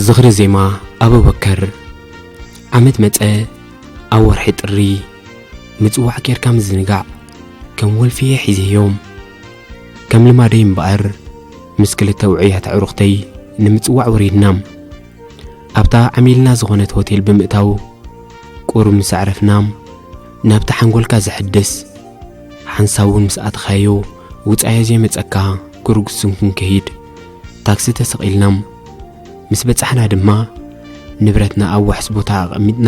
ዝኽሪ ዜማ ኣቡበከር። ዓመት መጸ ኣብ ወርሒ ጥሪ፣ ምጽዋዕ ጌርካ ምዝንጋዕ ከም ወልፊ እየ ሒዘዮም። ከም ልማደይ እምበኣር፣ ምስ ክልተ ውዑያት ኣዕሩኽተይ ንምጽዋዕ ወሪድና። ኣብታ ዓሚልና ዝኾነት ሆቴል ብምእታው፣ ቁሩብ ምስ ኣዕረፍና፣ ናብቲ ሓንጎልካ ዘሕድስ ሓንሳብ እውን ምስ ኣተኻዮ፣ ውጻዮ ዘይመጸካ ግርጉስን ክንከይድ ታክሲ ተሰቒልና። ምስ በጻሕና ድማ፣ ንብረትና ኣብ ዋሕስ ቦታ ኣቐሚጥና፣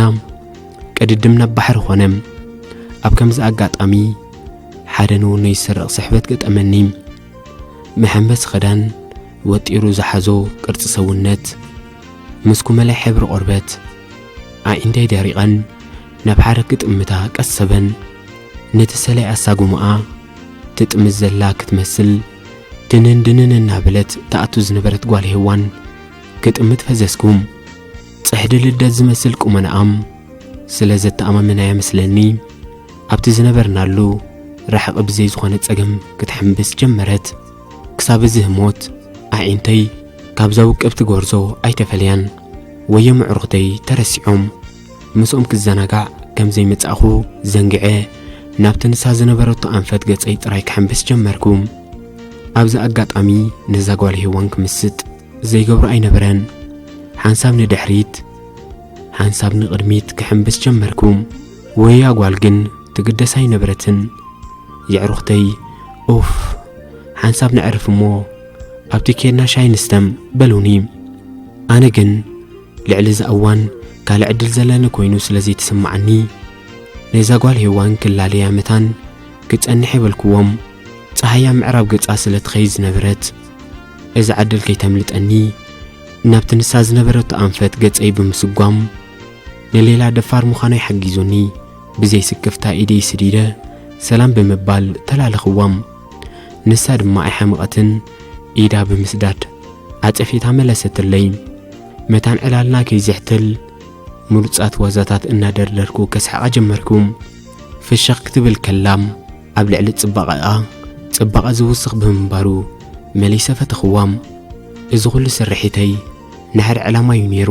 ቅድድም ናብ ባሕሪ ኾነ። ኣብ ከምዚ ኣጋጣሚ፣ ሓደ ንውኖ ይሰርቕ ስሕበት ገጠመኒ። መሐንበሲ ክዳን ወጢሩ ዝሓዞ ቅርጺ ሰውነት፣ ምስ ኩመላይ ሕብሪ ቆርበት፣ ኣዒንተይ ደሪቐን ናብ ሓደ ክጥምታ ቀሰበን። ነቲ ሰላይ ኣሳጉማኣ ትጥምት ዘላ ክትመስል፣ ድንን ድንን እናበለት ትኣቱ ዝነበረት ጓል ሄዋን ክጥምት ፈዘዝኩ። ጽሕዲ ልደት ዝመስል ቁመናኣም ስለ ዘተኣማመናያ መስለኒ፣ ኣብቲ ዝነበርናሉ ርሕቒ ብዘይ ዝኾነ ጸገም ክትሕምብስ ጀመረት። ክሳብ እዚ ህሞት ኣዒንተይ ካብዛ ውቅብቲ ጎርዞ ኣይተፈልያን። ወዮም ኣዕሩኽተይ ተረሲዖም። ምስኦም ክዘናጋዕ ከም ዘይመጻእኹ ዘንግዐ፣ ናብቲ ንሳ ዝነበረቶ ኣንፈት ገጸይ ጥራይ ክሕምብስ ጀመርኩ። ኣብዚ ኣጋጣሚ ነዛ ጓል ሄዋን ክምስጥ ዘይገብሮ ኣይነበረን። ሓንሳብ ንድሕሪት፣ ሓንሳብ ንቕድሚት ክሕምብስ ጀመርኩ። ወያ ጓል ግን ትግደስ ኣይነበረትን። የዕሩኽተይ፣ "ኡፍ፣ ሓንሳብ ነዕርፍ እሞ ኣብቲ ኬድና ሻይ ንስተም" በሉኒ። ኣነ ግን ልዕሊ እዚ እዋን ካልእ ዕድል ዘለኒ ኮይኑ ስለ ዘይተሰማዓኒ፣ ነዛ ጓል ሄዋን ክላለያ መታን ክጸንሕ የበልክዎም። ጸሃያ ምዕራብ ገጻ ስለ ትኸይድ ዝነበረት፣ እዛ ዕድል ከይተምልጠኒ፣ ናብቲ ንሳ ዝነበረቶ ኣንፈት ገጸይ ብምስጓም፣ ንሌላ ደፋር ምዃነይ ሓጊዙኒ፣ ብዘይ ስክፍታ ኢደይ ስዲደ፣ ሰላም ብምባል ተላለኽዎም። ንሳ ድማ ኣይሓመቐትን፣ ኢዳ ብምስዳድ ዓጸፌታ መለሰትለይ። መታን ዕላልና ከይዝሕትል፣ ምሩጻት ዋዛታት እናደርደርኩ ከስሕቓ ጀመርኩ። ፍሽኽ ክትብል ከላ፣ ኣብ ልዕሊ ጽባቐኣ ጽባቐ ዝውስኽ ብምንባሩ መሊሰ ፈተኽዋ። እዚ ኹሉ ስርሒተይ ንሓደ ዕላማ እዩ ነይሩ።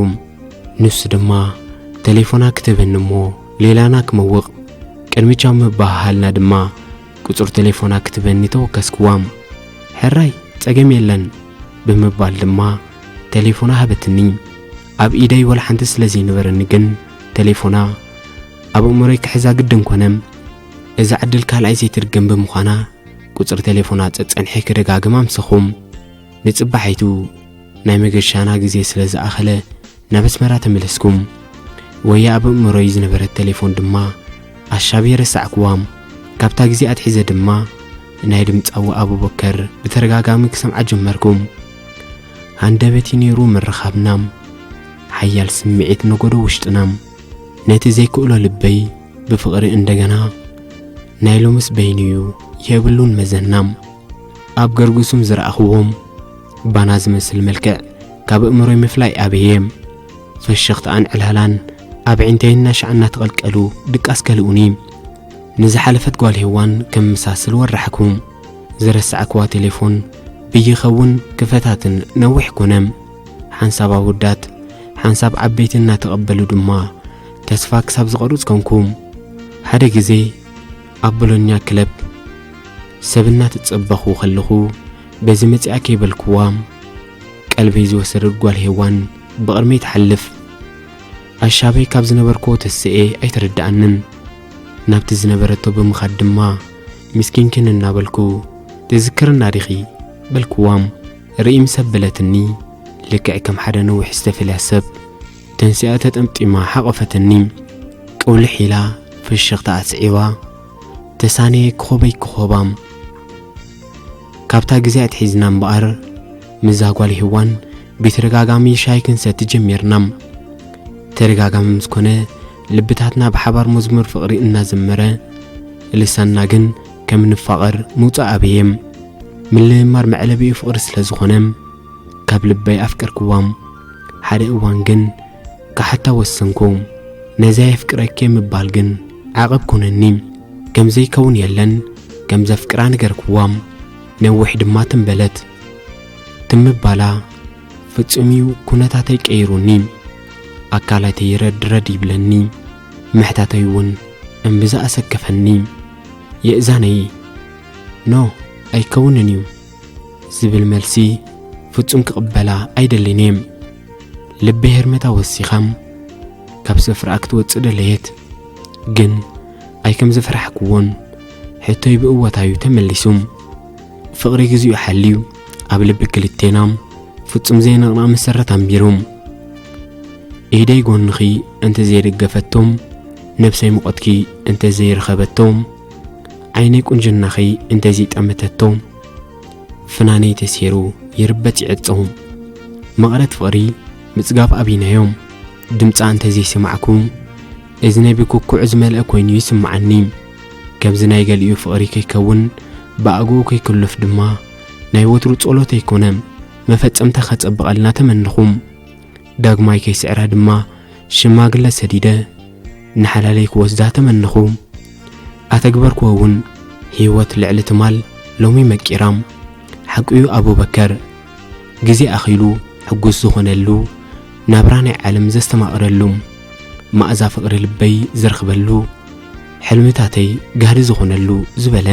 ንሱ ድማ ተሌፎና ክትህበኒ እሞ ሌላና ክመውቕ። ቅድሚ ቻው ምብህሃልና ድማ ቁጽሪ ተሌፎና ክትህበኒ ተወከስክዋ። "ሕራይ፣ ጸገም የለን" ብምባል ድማ ተሌፎና ሃበትኒ። ኣብ ኢደይ ወላ ሓንቲ ስለ ዘይነበረኒ ግን ተሌፎና ኣብ ኣእምሮይ ክሕዛ ግድን ኮነ። እዛ ዕድል ካልኣይ ዘይትድገም ብምዃና፣ ቁጽሪ ተሌፎና ጸጸንሐ ክደጋግም ኣምሰኹ። ንጽባሒቱ ናይ መገሻና ግዜ ስለ ዝኣኸለ፣ ናብ ኣስመራ ተመለስኩ። ወያ ኣብ ኣእምሮይ ዝነበረት ተሌፎን ድማ ኣሻብየ ረሳዕክዋ። ካብታ ግዜ ኣትሒዘ ድማ ናይ ድምጻዊ ኣቡበከር ብተደጋጋሚ ክሰምዓ ጀመርኩ። ሃንደበት'ዩ ነይሩ ምርኻብና። ሓያል ስምዒት ነጎዶ ውሽጥና። ነቲ ዘይክእሎ ልበይ ብፍቕሪ እንደገና ናይ ሎምስ በይኑ'ዩ የብሉን መዘና። ኣብ ገርጉሱም ዝረኣኽዎም ባና ዝመስል መልክዕ ካብ ኣእምሮይ ምፍላይ ኣበየ። ፍሽኽታኣን ዕላላን ኣብ ዒንተይ እናሻዕ እናተቐልቀሉ ድቃስ ከልኡኒ። ንዝሓለፈት ጓል ሄዋን ከም መሳስል ወራሕኩ። ዝረሳዕክዋ ቴሌፎን ብይኸውን ክፈታትን ነዊሕ ኮነ። ሓንሳብ ኣወዳት ሓንሳብ ዓበይቲ እናተቐበሉ ድማ ተስፋ ክሳብ ዝቐርጽ ኮንኩ። ሓደ ግዜ ኣብ ቦሎኛ ክለብ ሰብ እናተጸበኹ ከለኹ፣ በዚ መጺኣ ከይበልክዋ፣ ቀልበይ ዝወሰደት ጓል ሄዋን ብቕድመይ ትሓልፍ። ኣሻበይ ካብ ዝነበርክዎ ተስኤ ኣይተረድኣንን። ናብቲ ዝነበረቶ ብምኻድ ድማ፣ "ምስኪንክን" እናበልኩ፣ "ትዝክርና ዲኺ?" በልክዋ። ርእይ ምስ ኣበለትኒ፣ ልክዕ ከም ሓደ ነዊሕ ዝተፈልያ ሰብ፣ ተንሲኣ ተጠምጢማ ሓቖፈትኒ። ቅውልሕ ኢላ ፍሽኽታ ኣስዒባ፣ ተሳነየ ክኾበይ ክኾባ። ካብታ ግዜ ኣትሒዝና እምበኣር፣ ምስዛ ጓል ሄዋን ብተደጋጋሚ ሻሂ ክንሰቲ ጀሚርና። ተደጋጋሚ ምስ ኮነ፣ ልብታትና ብሓባር መዝሙር ፍቕሪ እናዘመረ፣ ልሳንና ግን ከም ንፋቐር ምውጻእ ኣበየ። ምልምማድ መዕለቢኡ ፍቕሪ ስለ ዝኾነ፣ ካብ ልበይ ኣፍቀርክዋ። ሓደ እዋን ግን ክሓታ ወሰንኩ። ነዛ የፍቅረኪ ምባል ግን ዓቐብ ኮነኒ። ከም ዘይከውን የለን፣ ከም ዘፍቅራ ነገርክዋ። ነዊሕ ድማ ትም በለት። ትም ምባላ ፍጹም እዩ ኩነታተይ ቀይሩኒ። ኣካላተይ ረድ ረድ ይብለኒ። ምሕታተይ እውን እምብዛ ኣሰከፈኒ። የእዛነይ፣ ኖ፣ ኣይከውንን እዩ ዝብል መልሲ ፍጹም ክቕበላ ኣይደልን እየ። ልበይ ህርመታ ወሲኻ ካብ ስፍራኣ ክትወጽእ ደለየት። ግን ኣይከም ዝፈራሕክዎን ሕቶይ ብእወታዩ ተመሊሱ። ፍቕሪ ግዚኡ ሓልዩ ኣብ ልቢ ክልቴና ፍጹም ዘይነቕነቕ መሰረት ኣንቢሩ። ኢደይ ጎንኺ እንተ ዘይደገፈቶም፣ ነብሰይ ሙቐትኪ እንተ ዘይረኸበቶም፣ ዓይነይ ቁንጅናኺ እንተ ዘይጠመተቶ፣ ፍናነይ ተሴሩ ይርበጽ ይዕጾ። መቐረት ፍቕሪ ምጽጋብ ኣቢናዮ። ድምጻ እንተ ዘይሰማዕኩ፣ እዝነይ ብኩኩዕ ዝመልአ ኮይኑ ይስምዓኒ። ከምዚ ናይ ገሊኡ ፍቕሪ ከይከውን፣ ብኣግኡ ከይክሉፍ ድማ ናይ ወትሩ ጸሎተይ ኮነ። መፈጸምታ ከጸብቐልና ተመነኹ። ዳግማይ ከይስዕራ ድማ ሽማግለ ሰዲደ ንሓላለይ ክወስዳ ተመነኹ። ኣተግበርክዎ እውን ህይወት ልዕሊ ትማል ሎሚ መቂራ። ሓቁዩ ኣቡበከር፣ ግዜ ኣኺሉ ሕጉስ ዝኾነሉ፣ ናብራ ናይ ዓለም ዘስተማቕረሉ፣ መኣዛ ፍቕሪ ልበይ ዝረኽበሉ፣ ሕልምታተይ ጋህዲ ዝኾነሉ ዝበለ።